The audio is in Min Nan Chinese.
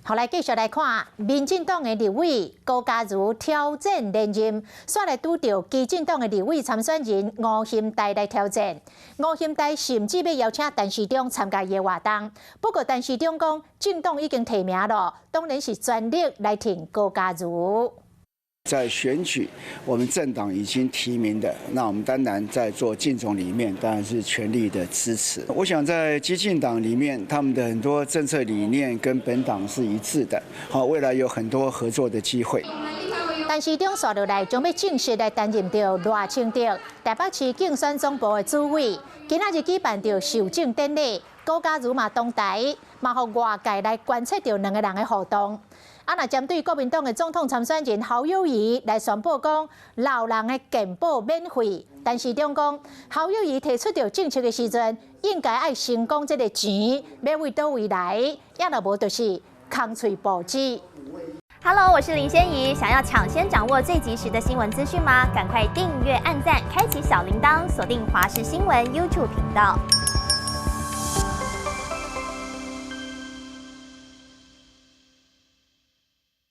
好，來繼續來看，民進黨的立委高嘉瑜挑戰連任，煞來拄著基進黨的立委參選人吳欣岱來挑戰。吳欣岱甚至欲邀請陳時中參加伊的活動，不過陳時中講，政黨已經提名了，當然是全力來挺高嘉瑜。在選舉，我們政黨已經提名的，那我們當然在做競總裡面，當然是全力的支持。我想在基進黨裡面，他們的很多政策理念跟本黨是一致的，好，未來有很多合作的機會。陳時中紲落來將欲正式來擔任著賴清德台北市競選總部的主委，今仔日舉辦著受證典禮，高嘉瑜嘛同台，嘛予外界來觀測著兩个人的互動。啊，若針對國民黨的總統參選人侯友宜來宣布講老人的健保免費，陳時中講侯友宜提出著政策的時陣，應該愛先講這个錢欲為佗位來，抑若無就是空喙報紙。 Hello，我是林仙怡，想要搶先掌握最及時的新聞資訊嗎？趕快訂閱、按讚、開啟小鈴鐺，鎖定華視新聞 YouTube 頻道。